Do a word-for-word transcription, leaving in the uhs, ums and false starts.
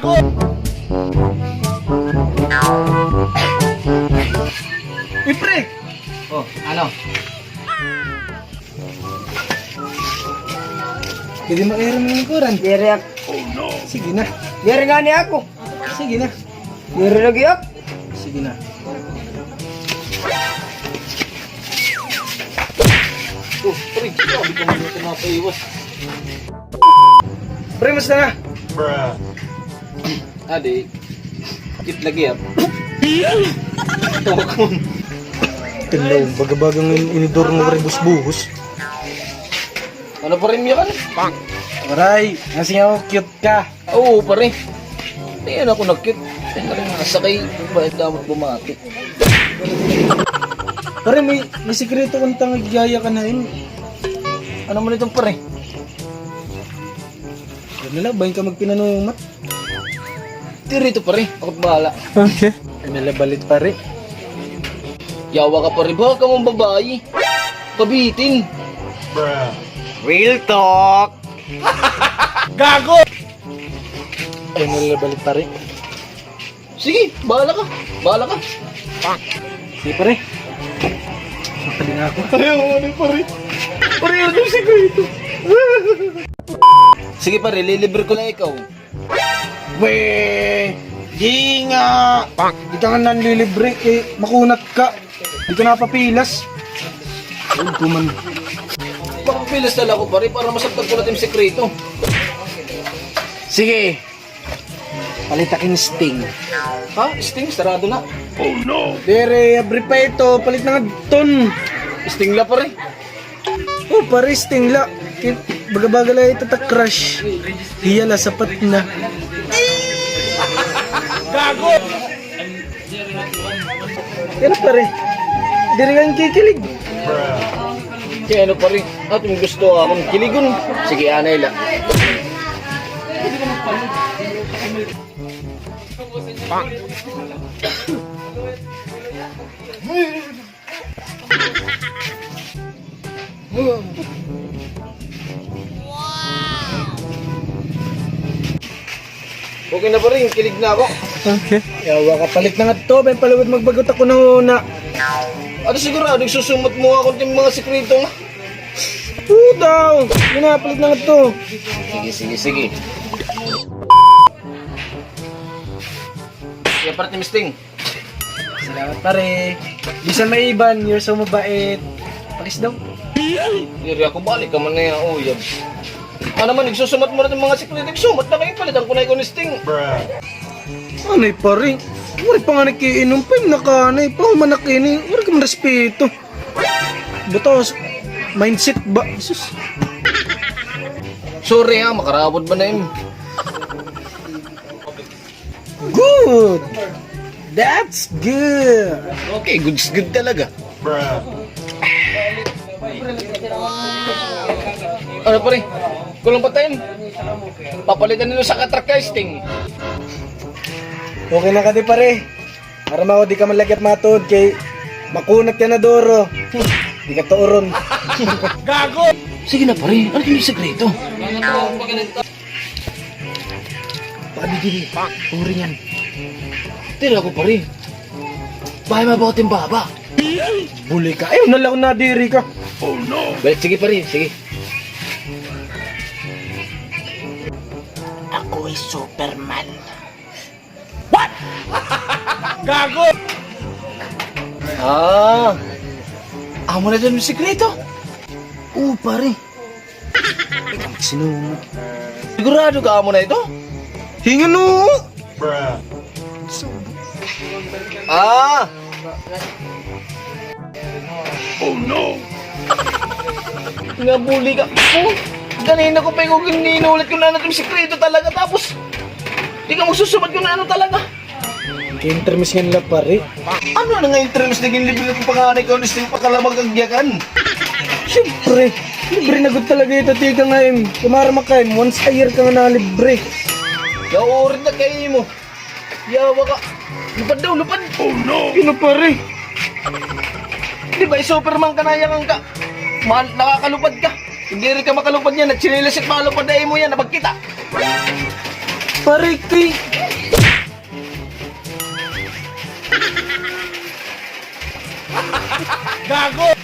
Uy, pre! Oh, ano? Pwede makairam ng kuran? Diri ak-, Sige na. Diri ngani ako. Sige na. Diri lagi ak-, Sige na. Oh, pre, sabi ko nga ito nakaiwas. Pre, musta na? Adi, cute lagi, ah. Tawag mo. Hello, baga-baga nga inidor mo, pre, busbuhos. Ano pa rin yan? Waray, nasiring ako cute ka. Oo, pare. Ayan ako na-cute. Ay, nasa kay, bayad dapat bumati. Pare, may, may sikreto kong tangag yaya ka na yun. Ano man itong pare? Ano na, bahin ka magpinanumat? Diri ito, pare. Ako't bahala. Okay. Ay, nalabalit, pare. Yawa ka, pare. Baka mong babae. Kabitin. Real talk. Gago! Ay, nalabalit, pare. Sige, bahala ka. Bahala ka. Sige, pare. Sakali nga ako. Ayaw, ano, pare? Pare, ano yung sikreto? Sige, pare, lilibre ko na ikaw. Weh, di nga. Di ka nga nanlilibre, eh, makunat ka. Di ka napapilas. Huwag ko man. Mapapilas na lang ako, pare, para masabtan ko na it im sikreto. Sige. Palit ak hin Sting. Ha? Sting? Sarado na. Diri, abri pa ito. Palit na ngadton. Sting la, pare. Oh, pare, Sting la. Ki-, baga-baga la ito ta crush. Hiya la, sapat na. Gago! Pero pare, diri ka kikilig. Kay ano, pare? Aton gusto akon kiligon. Sige, anay la. Okay na, pare, kilig na ako. Okay. Yawa ka, palit na ngadto, ben, palugod magbagot ako na una. Ano sigurado, igsusumot mo ako it im mga sikreto nga. Puta, yun na, palit na ngadto. Sige, sige, sige. Sige, pare, Miss Ting. Salamat, pare. Bisan may iban, you're so mabait. Pakis daw. Diri ako, balik ka man na yan, uyab. Ano man, igsusumat mo na it im mga sikreto, igsumat na kay palitan ko na ikaw hin Sting. Anay, pare. Waray pa nga nakiinom, pa im nakanay, pa human na kini. Waray ka man respeto. Butos, mindset ba? Sus. Sorry ha, makarawod ba na im? Good! That's good! Okay, goods good talaga. Ano, pare? Kulang pa time? Papalitan nila sa katrak ka, Sting. Okay na ka di, pare. Para mao, di ka man lagi matuod kay makunat ka na duro. Di ka tuoron. Gago! Sige na, pare. Ano it im sikreto? Pabigay. Uri niyan. Tira ko, pare. Baka mabawat im baba. Buli ka. Ayaw na la kon nadiri ka. Oh, no. Balik, sige, pare. Sige. Ako ay Superman. What? Gago! Ah. Amo na it im sikreto? Oo, pare. Ikaw magsinumo. Sigurado ka amo na ito? Hingan mo. Ah. Oh, no! Nga buli ka. Oh, kanina ko pa ikaw gininulit kon ano it im sikreto talaga. Tapos, di ka magsusumat kon ano talaga. Intermis nga nila, pare. Ano na nga intermis na ginlibre ko pa nga na ikaw, Sting, pakalamag an giyakan? Siyempre, libre na gud talaga ito, tika nga, im. Kumara makay, once a year ka nga nalibre. Nauurit na kay mo. Yawa ka. Lupad daw, lupad. Oh, no. Pino, pare? Di ba, Superman ka na yan ka? Ma-, nakakalupad ka. Hindi rin ka makalupad yan. Nagtsinilas at malupad na imo yan. Napagkita. Parikti! Gago!